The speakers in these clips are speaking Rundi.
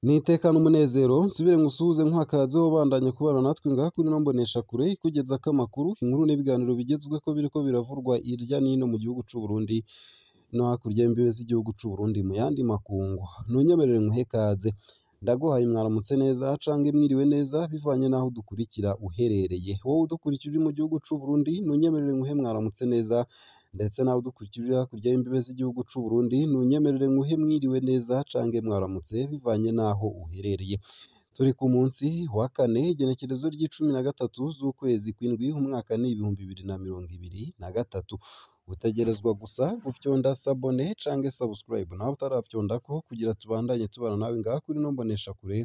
N'iteka n'umunezero nsubire ngusuhuze nkuha ubandanya kubana natwe ngaha kuri ino mboneshakure ikugezako amakuru, inkuru n'ibiganiro bigezweko biriko biravurwa irya n'ino mu gihugu c'u Burundi no hakurya y'imbibe z'igihugu c'u Burundi mu yandi makungu. Ntunyemerere nkuhe ikaze, ndaguhaye mwaramutse neza canke mwiriwe neza bivanye n'aho udukurikira uherereye. Wowe udukurikira uri mu gihugu c'u Burundi ntunyemerere nkuhe mwaramutse neza, ndetse nawe udukurikira uri hakurya y'imbibe z'igihugu c'u Burundi ntunyemerere nkuhe mwiriwe neza canke mwaramutse bivanye n'aho uherereye. Turi ku munsi wa kane, igenekerezo ry'icumi na gatatu z'ukwezi kw'indwi, umwaka ni 2023. Utegerezwa gusa gufyonda s'abonner canke subscribe nawe utarafyondako kugira tubandanye tubana nawe ngaha kuri ino mboneshakure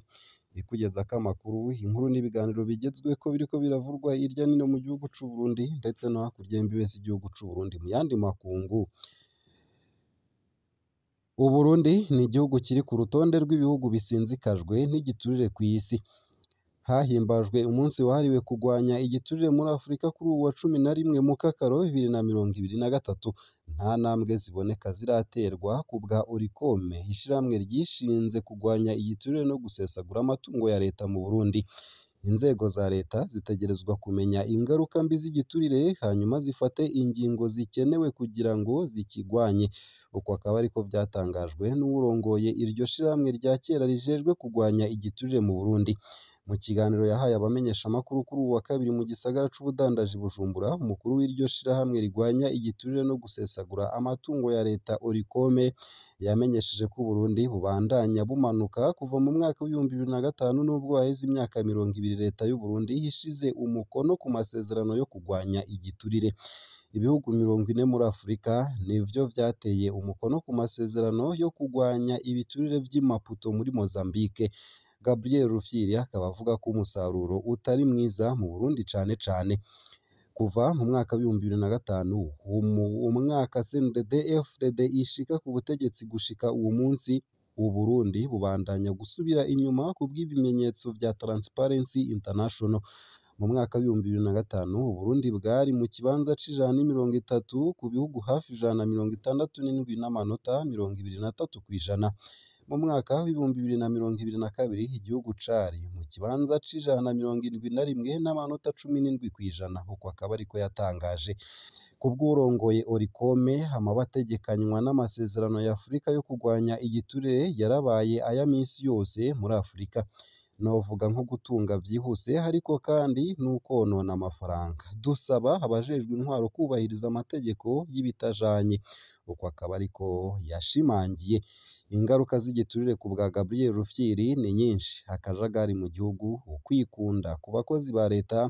ikugezako amakuru, inkuru n'ibiganiro bigezweko biriko biravurwa hirya n'ino mu gihugu c'u Burundi ndetse no hakurya y'imbibe z'igihugu c'u Burundi mu yandi makungu. Uburundi ni igihugu kiri ku rutonde rw'ibihugu bisinzikajwe n'igiturire kw'isi. Hahimbajwe umunsi wahariwe kugwanya igiturire muri Afurika kuri uwu wa 11 Mukakaro 2023. Nta ntambwe ziboneka ziraterwa ku bwa Oricome, ishirahamwe ryishinze kugwanya igiturire no gusesagura amatungo ya leta mu Burundi. Inzego za leta zitegerezwa kumenya ingaruka mbi z'igiturire hanyuma zifate ingingo zikenewe kugira ngo zikigwanye. Uko akaba ariko vyatangajwe n'uwurongoye iryo shirahamwe rya kera rijejwe kugwanya igiturire mu Burundi. Mu kiganiro yahaye abamenyeshamakuru kuri uwu wa kabiri mu gisagara c'ubudandaji Bujumbura, umukuru w'iryo shirahamwe rigwanya igiturire no gusesagura amatungo ya leta Oricome yamenyesheje ko Uburundi bubandanya bumanuka kuva mu mwaka w'2005 nubwo haheze imyaka 20 leta y'Uburundi ishize umukono ku masezerano yo kugwanya igiturire. Ibihugu 40 muri Afurika nivyo vyateye umukono ku masezerano yo kugwanya ibiturire vy'i Maputo muri Mozambique. Gabriel Rufyiri akaba avuga ko umusaruro utari mwiza mu Burundi cane cane. Kuva mu mwaka w'2005, umwaka CNDD-FDD ishika ku butegetsi gushika uwu munsi, Uburundi bubandanya gusubira inyuma kubw'ibimenyetso vya Transparency International. Mu mwaka w'2005 Uburundi bwari mu kibanza c'130 ku bihugu hafi 167 n'amanota 23%. Mu mwaka w'2022 igihugu cari mu kibanza c'171 n'amanota 17%, uko akaba ariko yatangaje. Kubw'uwurongoye Oricome, amabi ategekanywa n'amasezerano ya Afurika yo kugwanya igiturire yarabaye aya misi yose muri Afurika. Novuga nko gutunga vyihuse ariko kandi n'ukwonona amafaranga. Dusaba abajejwe intwaro kubahiriza amategeko y'ibitajanye. Uko akaba ariko yashimangiye. Ingaruka z'igiturire ku bwa Gabriel Rufyiri ni nyinshi: akajagari mu gihugu, ukwikunda ku bakozi ba leta,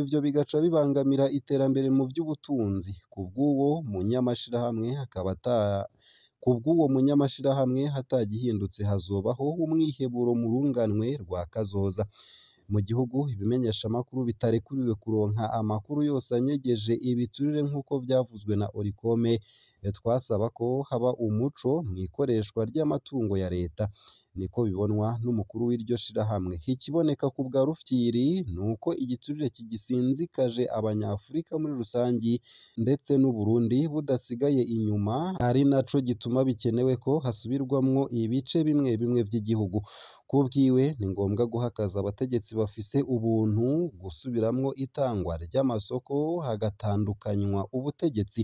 ivyo bigaca bibangamira iterambere mu vy'ubutunzi. Kubw'uwo munyamashirahamwe akaba ata kubw'uwo munyamashirahamwe hatagihindutse hazobaho umwiheburo mu runganwe rwa kazoza. Mu gihugu ibimenyeshamakuru bitarekuriwe kuronka amakuru yose anyegeje ibiturire nk'uko vyavuzwe na Oricome, twasaba ko haba umuco mw'ikoreshwa ry'amatungo ya leta. Niko bibonwa n'umukuru w'iryo shirahamwe. Ikiboneka ku bwa Rufyiri nuko igiturire kigisinzikaje abanyafurika muri rusangi ndetse n'Uburundi budasigaye inyuma, ari naco gituma bikenewe ko hasubirwamwo ibice bimwe bimwe vy'igihugu. Kubwiwe ni ngombwa guhakaza abategetsi bafise ubuntu, gusubiramwo itangwa ry'amasoko hagatandukanywa ubutegetsi.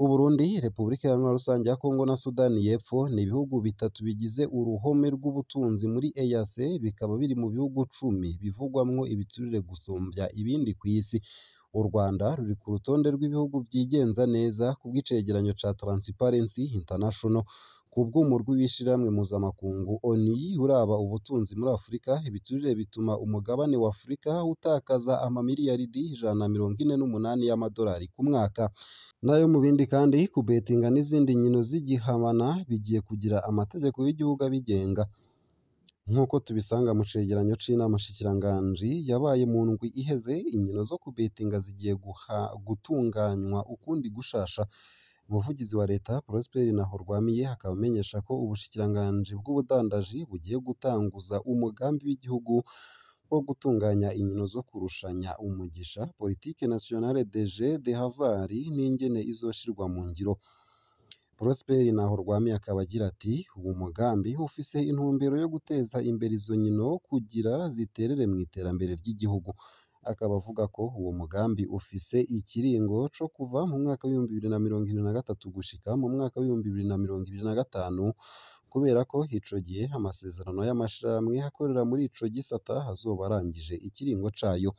Uburundi, Repubulika Iharanira Rusangi ya Kongo na Sudani y'Epfo ni ibihugu bitatu bigize uruhome rw'ubutunzi muri EAC, bikaba biri mu bihugu cumi bivugwamwo ibiturire gusumvya ibindi kw'isi. U Rwanda ruri ku rutonde rw'ibihugu vyigenza neza kubw'icegeranyo ca Transparency International. Kubw'umurwi w'ishirahamwe mpuzamakungu ONU uraba ubutunzi muri Afurika, ibiturire bituma umugabane wa Afurika utakaza amamiliyaridi 148 y'amadolari ku mwaka. Nayo mu bindi kandi, kubetinga n'izindi nkino z'igihabana bigiye kugira amategeko y'igihugu abigenga. Nk'uko tubisanga mu cegeranyo c'inama nshikiranganji yabaye mu ndwi iheze, inkino zo kubetinga zigiye gutunganywa ukundi gushasha. Umuvugizi wa leta Prosper Ntahorwamiye akaba amenyesha ko ubushikiranganji bw'ubudandaji bugiye gutanguza umugambi w'igihugu wo gutunganya inkino zo kurushanya umugisha, politique nationale de jeux de hasard n'ingene izoshirwa mu ngiro. Prosper Ntahorwamiye akaba agira ati uwo mugambi ufise intumbero yo guteza imbere izo nkino kugira ziterere mu iterambere ry'igihugu. Akaba avuga ko uwo mugambi ufise ikiringo co kuva mu mwaka w'2023 gushika mu mwaka w'2025, kubera ko ico gihe amasezerano y'amashirahamwe akorera muri ico gisata azoba arangije ikiringo cayo.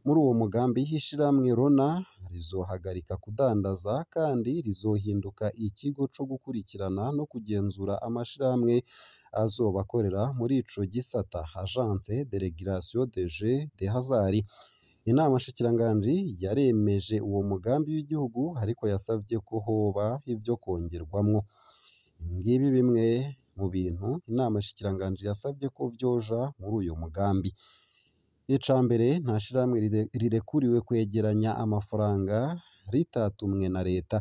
Muri uwo mugambi ishirahamwe Rona rizohagarika kudandaza kandi rizohinduka ikigo co gukurikirana no kugenzura amashirahamwe azoba akorera muri ico gisata, Agence de Régulation des Jeux de Hasard. Inama nshikiranganji yaremeje uwo mugambi w'igihugu ariko yasavye ko hoba ivyo kongerwamwo. Ngibi bimwe mu bintu inama nshikiranganji yasavye ko vyoja muri uyo mugambi. Ica mbere, nta shirahamwe rirekuriwe kwegeranya amafaranga ritatumwe na leta.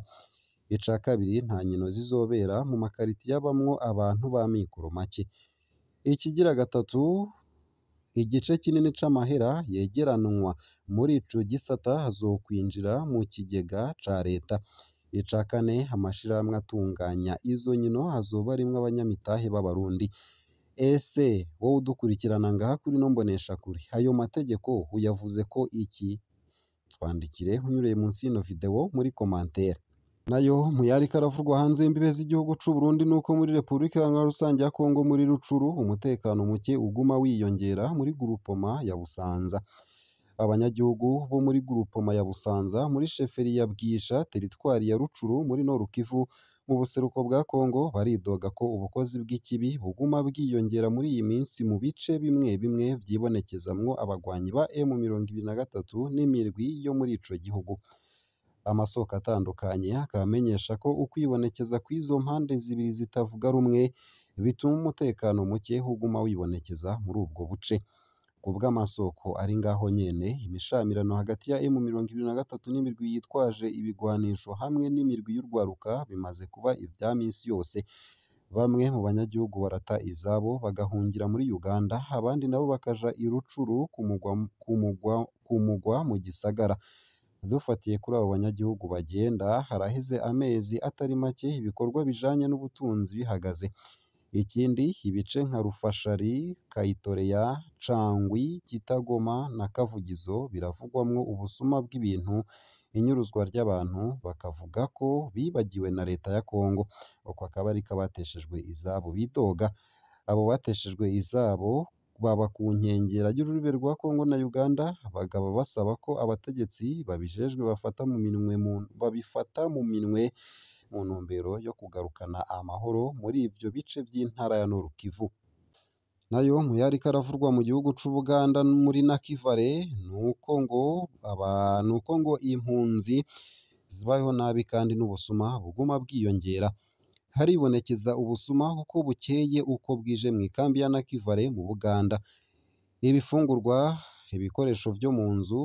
Ica kabiri, nta nkino zizobera mu makaritiye abamwo abantu b'amikoro make. Ikigira gatatu, igice kinini c'amahera yegeranwa muri ico gisata azokwinjira mu kigega ca leta. Ica kane, amashirahamwe atunganya izo nkino azoba arimwo abanyamitahe b'abarundi. Ese wowe udukurikirana ngaha kuri ino mboneshakure, ayo mategeko uyavuze ko iki? Twandikire unyuriye munsi y'ino video muri commentaire. Nayo mu yariko aravurwa hanze y'imbibe z'igihugu c'u Burundi nuko muri Repubulika Iharanira Rusange ya Kongo muri Rucuru umutekano muke uguma wiyongera muri Groupema ya Busanza. Abanyagihugu bo muri Groupema ya Busanza muri sheferi ya Bwisha teritwari ya Rucuru muri Nord Kivu mu buseruko bwa Kongo baridoga ko ubukozi bw'ikibi buguma bwiyongera muri iyi minsi mu bice bimwe bimwe vyibonekezamwo abagwanyi ba M23 n'imirwi yo muri ico gihugu. Amasoko atandukanye akaba amenyesha ko ukwibonekeza kw'izo mpande zibiri zitavuga rumwe bituma umutekano muke uguma wibonekeza muri ubwo buce. Kubw'amasoko ari ngaho nyene, imishamirano hagati ya M23 n'imirwi yitwaje ibigwanisho hamwe n'imirwi y'urwaruka bimaze kuba ivya misi yose. Bamwe mu banyagihugu barata izabo bagahungira muri Uganda, abandi nabo bakaja i Rucuru kumugwa mu gisagara. Dufatiye kuri abo banyagihugu bagenda, haraheze amezi atari make ibikorwa bijanye n'ubutunzi bihagaze. Ikindi, ibice nka Rufashari, Kayitoreya, Cangwi, Kitagoma na Kavugizo biravugwamwo ubusuma bw'ibintu, inyuruzwa ry'abantu, bakavuga ko bibagiwe na leta ya Kongo. Uko akaba ariko abateshejwe izabo bidoga. Abo bateshejwe izabo baba ku nkengera y'urubibe rwa Kongo na Uganda, bagaba basaba ko abategetsi babijejwe babifata mu minwe mu ntumbero yo kugarukana amahoro muri ivyo bice vy'intara ya Nord Kivu. Nayo mu yariko aravurwa mu gihugu c'Ubuganda muri Nakivale nuko ngo impunzi zibayeho nabi kandi n'ubusuma buguma bwiyongera. Haribonekeza ubusuma uko bukeye uko bwije mw'ikambi ya Nakivale mu Buganda. Ibifungurwa, ibikoresho vyo mu nzu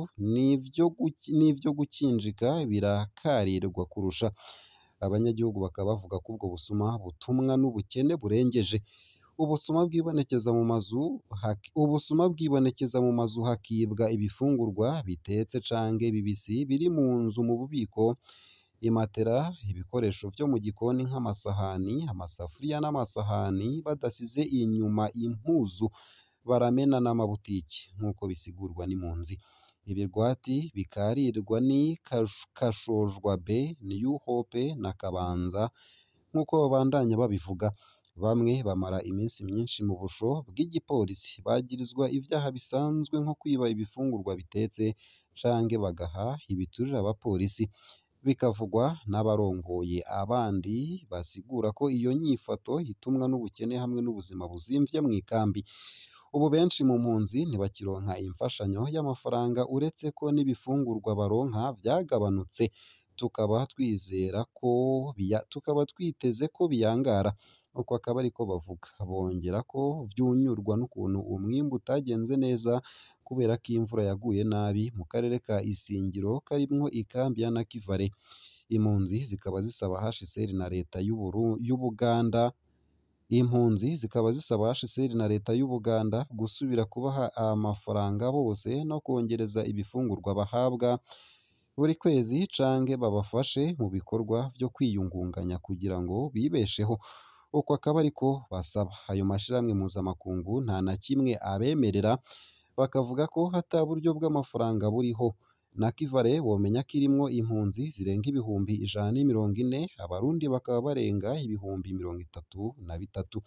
n'ivyo gukinjika birakarirwa kurusha. Abanyagihugu bakaba bavuga ko ubwo busuma butumwa n'ubukene burengeje. Ubusuma bwibonekeza mu mazu hakibwa ibifungurwa bitetse canke bibisi biri mu nzu mu bubiko, imatera, ibikoresho vyo mu gikoni nk'amasahani, amasafuriya n'amasahani, badasize inyuma impuzu, baramena n'amabutiki nk'uko bisigurwa n'impunzi. Ibigwati bikarirwa ni Kashojwa B, New Hope na Kabanza nk'uko babandanya babivuga. Bamwe bamara iminsi myinshi mu busho bw'igipolisi bagirizwa ivyaha bisanzwe nko kwiba ibifungurwa bitetse canke bagaha ibiturire abapolisi. Bikavugwa n'abarongoye abandi basigura ko iyo nyifato itumwa n'ubukene hamwe n'ubuzima buzimvye mw'ikambi. Ubu benshi mu mpunzi ntibakironka imfashanyo y'amafaranga uretse ko n'ibifungurwa baronka vyagabanutse, tukaba twiteze ko biyangara. Uko akaba ariko bavuga. Bongera ko vyunyurwa n'ukuntu umwimbu utagenze neza kubera ko imvura yaguye nabi mu karere ka Isingiro karimwo ikambi ya Nakivale. Impunzi zikaba zisaba HCR na leta y'Ubuganda Impunzi zikaba zisaba HCR na leta y'Ubuganda gusubira kubaha amafaranga bose no kongereza ibifungurwa bahabwa. buri kwezi canke babafashe mu bikorwa vyo kwiyungunganya kugira ngo bibesheho. Uko akaba ariko basaba. Ayo mashirahamwe mpuzamakungu nta na kimwe abemerera, bakavuga ko ata buryo bw'amafaranga buriho. Nakivale womenya ko irimwo impunzi zirenga 140,000, abarundi bakaba barenga 33,000.